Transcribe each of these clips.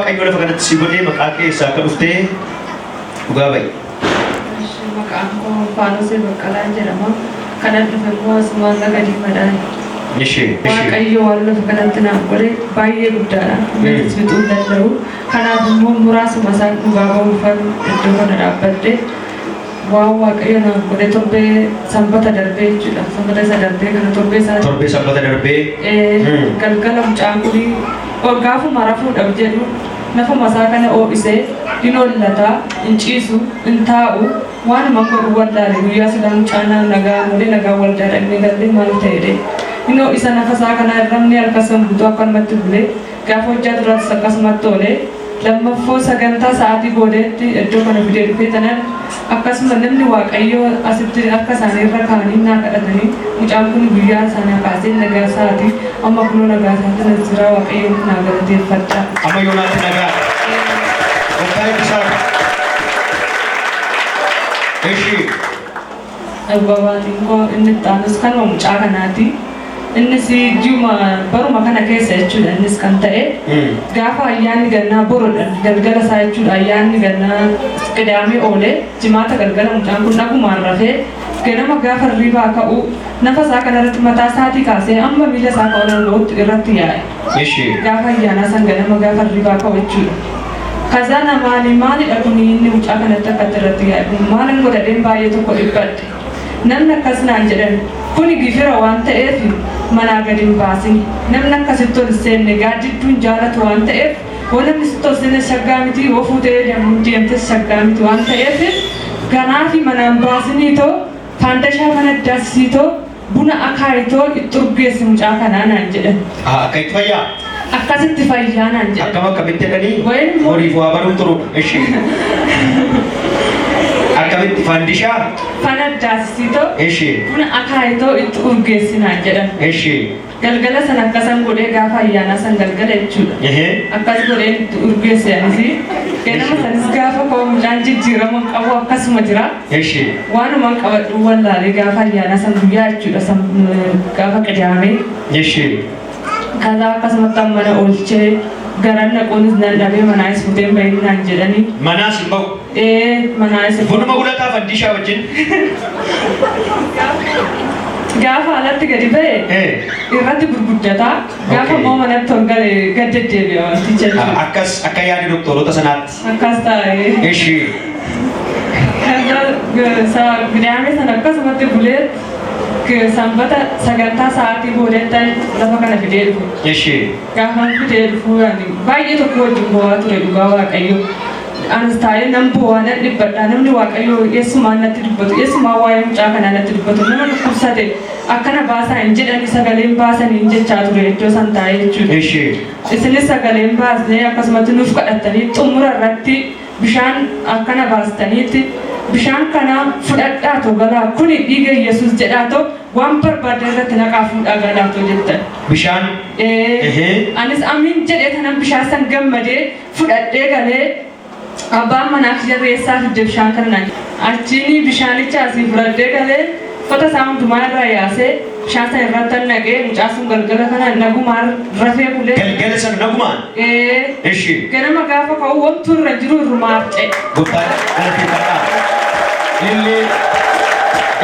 Waaqayyo lafa kanatti si godhee, maqaa kee, eessaa akka dhuftee dhugaa ba'i. Maqaan koo Faanosee Baqqalaa jedhama. Kanan dhufe immoo asumaan Laga Diimaadhaan. Ishee. Waaqayyo waan lafa kanatti naaf godhe baay'ee guddaadha. Namnis fixuu hin danda'u. Kanaaf immoo muraasuma isaan dhugaa ba'uufan iddoo kana dhaabbadhe. Waan Waaqayyo naaf godhe torbee Sanbata darbee jechuudha. Sanbata isa darbee kana torbee isaa Torbee Sanbata darbee. Galgala mucaan kun gaafuma rafuudhaaf jedhu nafuma isaa kana ho'isee hin hollataa, hin ciisu, hin taa'u, waanuma godhu wallaale. Guyyaa silaa mucaan nagaa malee nagaa waldaa dhaqnee gallee maal ta'edhe. Hin ho'isa nafa isaa kana irramni halkan san guutuu akkanumatti bulee, gaafa hojjaa duraattis akkasumatti oolee, lammaffoo sagantaa sa'aatii boodeetti iddoo kana fidee dhufee tanan akkasuma namni Waaqayyoo asitti harka isaanii irra kaa'anii naa kadhatanii, mucaan kun guyyaa sana kaasee nagaa isaatii amma kunoo nagaa isaatiin as jira. Waaqayyoon naa galateeffadha. Amma yoonaatti nagaa. Gooftaa eebbisaa. Ishii. Dhuga baatiin koo inni itti aanus kanuma mucaa kanaati. Innis ji'uma baruma kana keessa jechuudha innis kan ta'e. Gaafa ayyaanni gannaa borodha galgala isaa jechuudha. Ayyaanni gannaa Qidaamee oolee, Jimaata galgala mucaan kun nagumaan rafee, ganama gaafa hirribaa ka'u nafa isaa kanarratti mataa isaatii kaasee amma miila isaa ka'uu danda'utti irratti yaa'e. Gaafa ayyaanaa san ganama gaafa hirribaa ka'u jechuudha. Kazaa namaani maalidha kuni inni mucaa kanatti akkatti irratti yaa'e kun, maalan godhadheen baay'ee tokko dhiphadhe. Namni akkas naan jedhan, kuni gifira waan ta'eef manaa gadi hin baasini. Namni akkasitti ol hin seenne, gaaddidduun jaalatu waan ta'eef, yoo namni sitti ol seene shaggaa miti, yoo fuutee deemtes shaggaa miti waan ta'eef, kanaafi manaan baasinii too faandashaa fanaddaasisii too buna akaayitoo itti urgeessi mucaa kanaa naan jedhan. Akka itti fayyaa. Akkasitti fayyaa naan jedhan. Akkam akkamitti jedhanii? Wayin immoo- Horiif waa baruun turuudha. Ishii. Akkamitti fandishaa? Fanaddaasisii too Ishii. buna akaayitoo itti urgeessi naan jedhan. Ishii. Galgala sana akkasan godhee, gaafa ayyaanaa san galgala jechuudha. Akkas godheen itti urgeesse anis. Ganama sanis gaafa koo mucaan jijjiirama hin qabu, akkasuma jira. Ishii. Waanuma qabadhu wallaalee gaafa ayyaanaa san guyyaa jechuudha san gaafa Qidaamee. Ishii. Kaza akkasumatti amma mana oolchee garan naquunis nan dhabee, manaayis fuuteen bahin naan jedhanii. Manaas hin bahu. Ee, manaayis hin Bunuma ulataa fandishaa wajjin. Gaafa alatti gadi ba'e irratti gurguddataa, gaafa immoo manatti ol gale gad deddeebi'a wanticha jechuudha. Akkas akka yaada doktorota sanaatti. Akkas taa'ee. Ishii. Qidaamee sana akkasumatti bulee, Sanbata sagantaa sa'aatii boodetti lafa kana fidee dhufe. Ishii. Gaafa fidee dhufu ani baay'ee tokko wajjin bo'aa ture, dhugaa Waaqayyo. Anis taa'ee nan bo'aa, nan dhibbadha. Namni Waaqayyo eessumaan natti dubbatu, eessumaan waa'ee mucaa kanaa natti dubbatu, nama dhukkubsate akkana baasaa hin jedhani, sagaleen baasanii hin jechaa ture iddoo san taa'ee jechuudha. Ishii. Isinis sagaleen baasnee akkasumatti nuuf kadhattanii, xumura irratti bishaan akkana baastaniitti, bishaan kana fudhadhaa too galaa, kuni dhiiga Yesuus jedhaa too waan barbaaddan irratti naqaa fuudhaa galaa too jettan. Bishaan. Ee, anis amiin jedhee tanan bishaan san gammadee fudhadhee galee, abbaan manaa kiyya reessaa fidde bishaan kana naan jedhe. Achiin bishaanicha asii fudhadhee galee, uffata isaa hundumaa irraa yaasee bishaan san irratti naqee, mucaa sun galgala kana nagumaan rafee bulee. Galgala sana nagumaan. Ee, Ishii. ganama gaafa ka'u wantu irra jiru irrumaa ce'e. Gooftaa galateeffadhaa. Ilillee.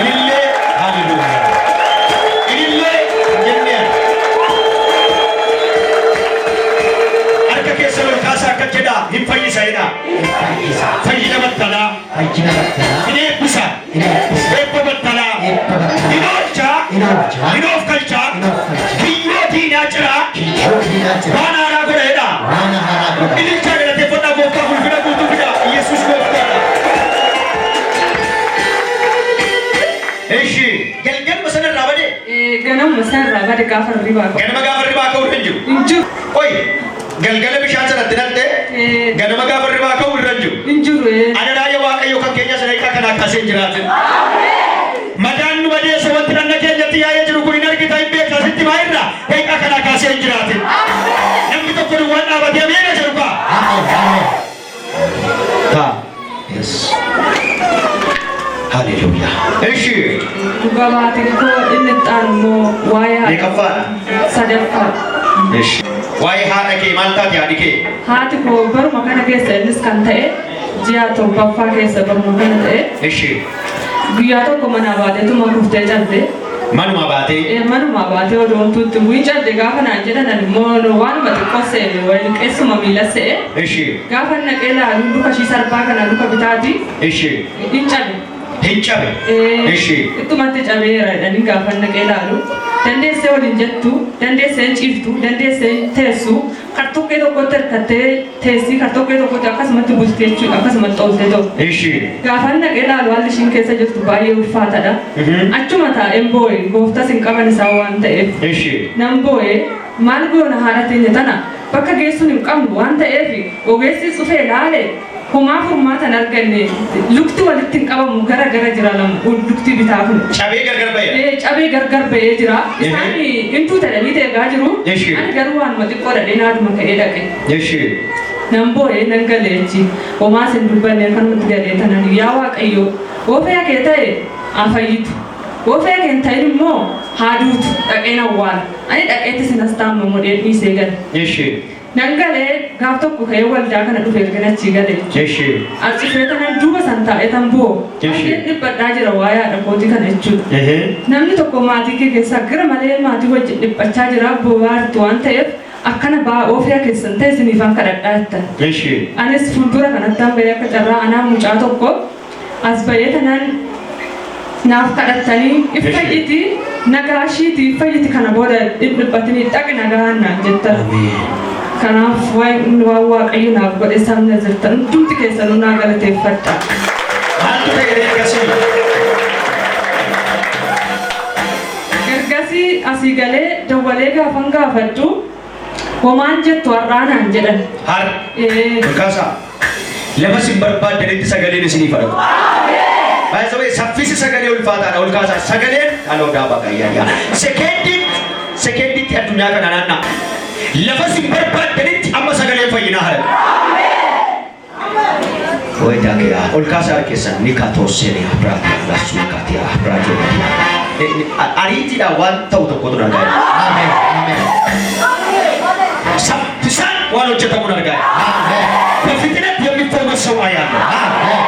Ilillee. Haleluuyaa. Ilillee jennee. Harka keessa ol kaasaa akka jedhaa, hin fayyisa jedhaa. Fayyisa. Fayyina battalaa. Fayyina battalaa. Hin eebbisa. Hin eebbisa. Eebba battalaa. Eebba battalaa. Hin oolchaa. Hin oolchaa. Hin oofkalchaa. Hin oofkalchaa. Kiyyoo diinaa ciraa. Kiyyoo diinaa jira. Waan haaraa godha jedhaa. Waan haaraa godha. Ililchaa galateeffadhaa, gooftaa ulfina guutuu fida. Yesuus gooftaadha. Ishi galgalma sanarraa badee. Ee, ganamuma sanarraa bade gaafa hirribaa ka'u. Ganama gaafa hirribaa ka'u irra hin jiru. Hin jiru. Qoy, galgala bishaan sanatti naqxee ganama gaafa hirribaa ka'u irra hin jiru. Hin jiru ee. Ana raayya Waaqayyo kan keenya sana hiikaa kanaa kaasee hin jiraatin. Madaan nu madeesse, wanti dhanna keenyatti yaa'ee jiru kun hin argita, hin beekta, sitti maa irraa hiikaa kanaa kaasee hin jiraatin. Namni tokko duwwaan dhaabatee ameena jedhu kaa. Ameen. Ameen. Ta. Yes. Haleluuyaa. Ishi. Dhuga baatiin koo inni itti aanu immoo waa'ee haadha. Meeqaffaadha? Sadaffaa. Ishi. Waa'ee haadha kee maal taate haadhi kee? Haati koo baruma kana keessa innis kan ta'e ji'a torbaffaa keessa baruma kana ta'e Ishi. guyyaa tokko manaa baateetuma kuftee cabde. Manuma baatee. Manuma baatee odoomtuutti bu'ii cabde gaafa naan jedhan ani immoo waanuma xiqqoo se'e wayii qeessuma miila se'e. Ishi. Gaafa naqee laalu luka ishii sarbaa kana luka bitaati Ishi. hin cabe. Hin cabe. Ishi. Ittumatti cabeera jedhanii gaafa naqee laalu dandeessee waliin jettu, dandeessee hin ciiftu, dandeessee hin teessu, kartokkee tokkotti hirkattee teessii, kartokkee tokkotti akkasumatti bulti jechuudha, akkasumatti ooltee ta'u. Ishi. Gaafa naqee laalu haalli ishiin keessa jirtu baay'ee ulfaataadha. Achuma taa'een boo'e, gooftas hin qaban isaa waan ta'eef. Ishi. Nan boo'e, maal goona haadha teenya tana bakka geessuun hin qabnu waan ta'eef ogeessi cufee laale homaa furmaata hin arganne, lukti walitti hin qabamu, gara gara jira lama lukti bitaa kun. Cabee gargar ba'e. Cabee gargar ba'ee jira. Isaan intuu ta'anii eegaa jiru. Ishi. Ani garuu waanuma xiqqoo dhadhee naaduma ka'ee dhaqe. Ishi. Nan boo'ee nan galeechi. Homaas hin dubbanne, akkanumatti galee tanan yaa Waaqayyo oofee kee ta'e haa fayyitu. Oofee kee hin ta'in immoo haa duutu, dhaqeen awwaala. Ani dhaqeetti sinas taamamu dhiisee gale. Ishi. Nan galee gaaf tokko ka'ee waldaa kana dhufe erga achii galee. Ishi. As dhufee tanan duuba san taa'ee tan boo'u. Ishi. Baay'een dhiphadhaa jira waa'ee haadha kootii kana jechuudha. Namni tokko maatii kee keessaa gara malee maatii wajjin dhiphachaa jira boo'aa jirtu waan ta'eef akkana ba'aa oofee keessan ta'e isiniifan kadhadhaa jettan. Ishi. Anis fuuldura kanatti hambee akka carraa anaa mucaa tokko as ba'ee tanaan naaf kadhattanii iffayyiti nagaa ishiiti iffayyiti kana booda hin dhiphatini dhaqi nagaa naan jettan. Kanaaf waan Waaqayyo naaf godhe sabni jirtan hundumti keessanuu naa galateeffadha. Maaltu ta'e ergasii? Ergasii asii galee dawwalee gaafan gaafadhu homaan jettu har'aa naan jedhan. Har. Olkaasaa. Lafa isin barbaaddanitti sagaleen isinii fadhatu. Baay'ee saffisi sagalee ulfaataadha. Olkaasaa sagaleen haloo daabaa gayyaa. Sekenditti addunyaa kana naanna'a. Lafa isin barbaaddanitti amma sagaleen fayyinaa harata. Wayitaakea olkaasaa harkeessan ni kaatooseen biraatii lassuu kaatiyaa biraatii ariitiidhaan waan ta'u tokkotu argaa jira. Ameen. Ameen. Saffisaan waan hojjetamu argaa jira. Ameen. በፍጥነት የሚፈወስ ሰው አያለሁ። Ameen.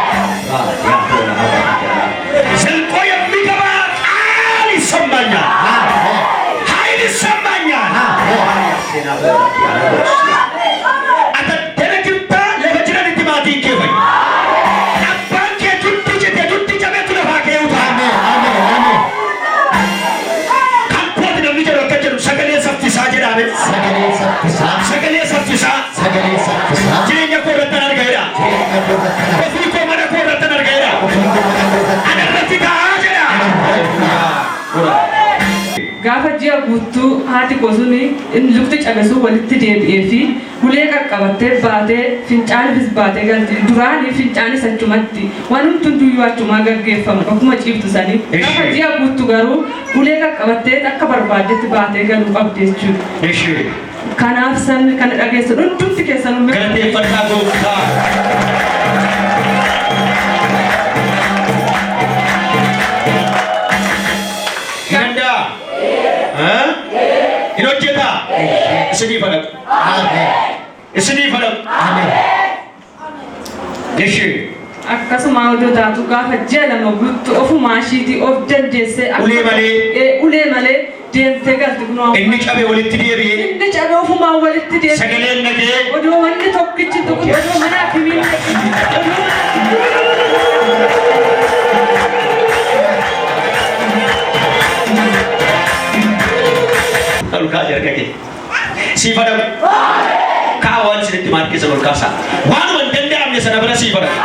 ዘልቆ የሚገባ ቃል ይሰማኛል። Ameen. ኃይል ይሰማኛል። Ameen. Atattana jirta lafa jiranitti maatiin kee fayyu. Abbaan kee duddi jete duddi cabeetu lafaa kee utaa. Ameen. Ameen. Ameen. Kan kooti namni jedhu akka jedhu sagalee saffisaa jedhame. Sagalee saffisaa. Sagalee saffisaa. Sagalee saffisaa. Jireenya koo irratti argaedha. Jireenya koo irratti argaa. Ofii koo mana koo irratti argaedha. Ofii koo mana koo irratti Ana irratti ta'aa jedha. Gaafa ji'a guutuu haati koo suni lukti cabe sun walitti deebi'ee fi ulee qaqqabattee baatee fincaanifis baatee galti. Duraanii fincaanis achumatti waan hundumtuyyuu achumaa gaggeeffama akkuma ciiftu sanii. Gaafa ji'a guutuu garuu ulee qaqqabattee akka barbaaddetti baatee galuu qabdi jechuudha. Ishi. Kanaaf sabni kana dhageessu hundumti keessanuu Galateeffadhaa gooftaa. Hin danda'a? Hin hojjetaa? Isinii fadhaqu. Ameen. Isinii fadhaqu. Ameen. Ishi. Akkasuma odoo taatu gaafa ji'a 2 guutuu ofumaa ishiitii of dandeessee Ulee malee. Ulee malee deemtee galti kunoo. Inni cabe walitti deebi'ee. Inni cabe ofumaan walitti deebi'ee. Sagaleen nagee. Odoo wanni tokkichi tuqu, odoo mana hakimiin odoo Ol kaasi harka kee. Sii fadhaqu. Kaa waan isinitti maal keessan ol kaasaa. Waanuma hin danda'amne sana bira sii fadhaqu.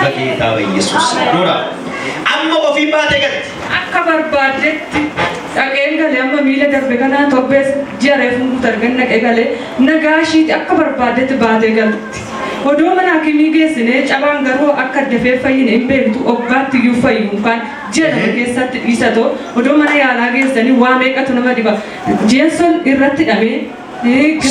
በጌታ በኢየሱስ ኖራ amma ofii baatee galti. Akka barbaaddetti dhaqeen galee amma miila darbe kanaa torbees ji'a reefuun guutuu argan dhaqee galee nagaa ishiiti akka barbaaddetti baatee galti. Odoo mana hakimii geessinee cabaan garuu akka dafee fayyine hin beektu, oggaatti iyyuu fayyu yookaan ji'a 2 keessatti dhiisatoo odoo mana yaalaa geessanii waa meeqatu nama dhiba. Jeenson irratti hidhamee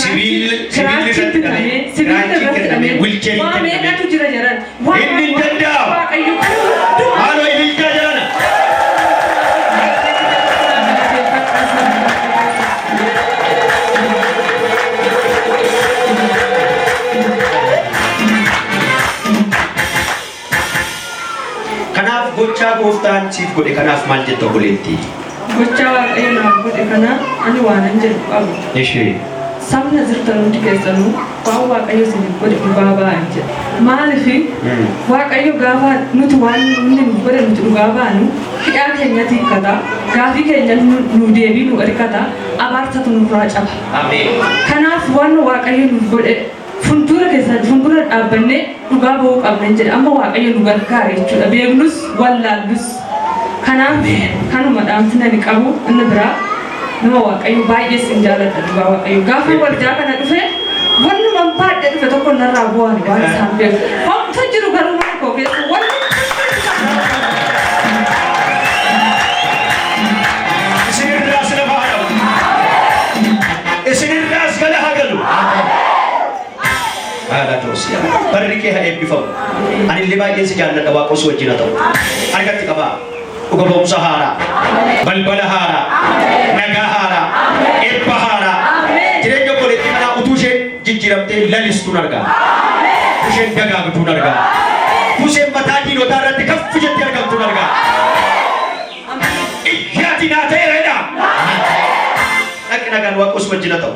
Sibiilli irratti hidhamee, sibiilli irratti hidhamee, wheelchairiin waa hidhamee. meeqatu jira jedhan. Inni hin danda'amu. Waaqayyo kan hundumaa Maaloo ililchaa jedhana. Gochaa gooftaan siif godhe kanaaf maal jetta, obboleettii? Gochaa Waaqayyo naaf godhe kana ani waanan jedhu qabu. Ishee. Sabna jirtan hundi keessanuu waan Waaqayyo isiniif godhe dhugaa ba'an jedha. Maaliif Waaqayyo gaafa nuti waan inni nuuf godhe nuti dhugaa baanu, hidhaa keenyatti hiikkata, gaafii keenya nu deebii nu ergata, abaarsatu nurraa caba. Ameen. Kanaaf waan Waaqayyo nuuf godhe fuuldura keessa fuuldura dhaabbannee dhugaa ba'uu qabna jedha. Amma Waaqayyo nu gargaara jechuudha. Beeknus wallaallus. Kanaaf kanuma dhaamsi nani qabu. Inni biraa, nama Waaqayyo, baay'ee sin jaalladha dhugaa Waaqayyo. Gaafa waldaa kana dhufe wanni baadhee dhufe tokko narraa bu'aan waan isaan beeku. Homtu jiru garuu mana koo keessa wanni Isinirraas lafa haa dha'u. Isinirraas gala haa galu. Haadha toosiyaa. Barri kee haa eebbifamu. Ani illee baay'een si jaalladha. Waaqa osoo wajjin haa ta'u. Harkatti qabaa. Dhuga ba'umsa haaraa. Balbala haaraa. Nagaa haaraa. Eebba haaraa. Jireenya obboleettii kanaa utuu isheen jijjiiramtee lalistuun argaa. Utuu isheen dagaagduun argaa. Utuu isheen mataa diinotaa irratti kaffi jettee argamtuun argaa. Iyyaati naa ta'eera jedha. Dhaqi nagaan, Waaqa osoo wajjin haa ta'u.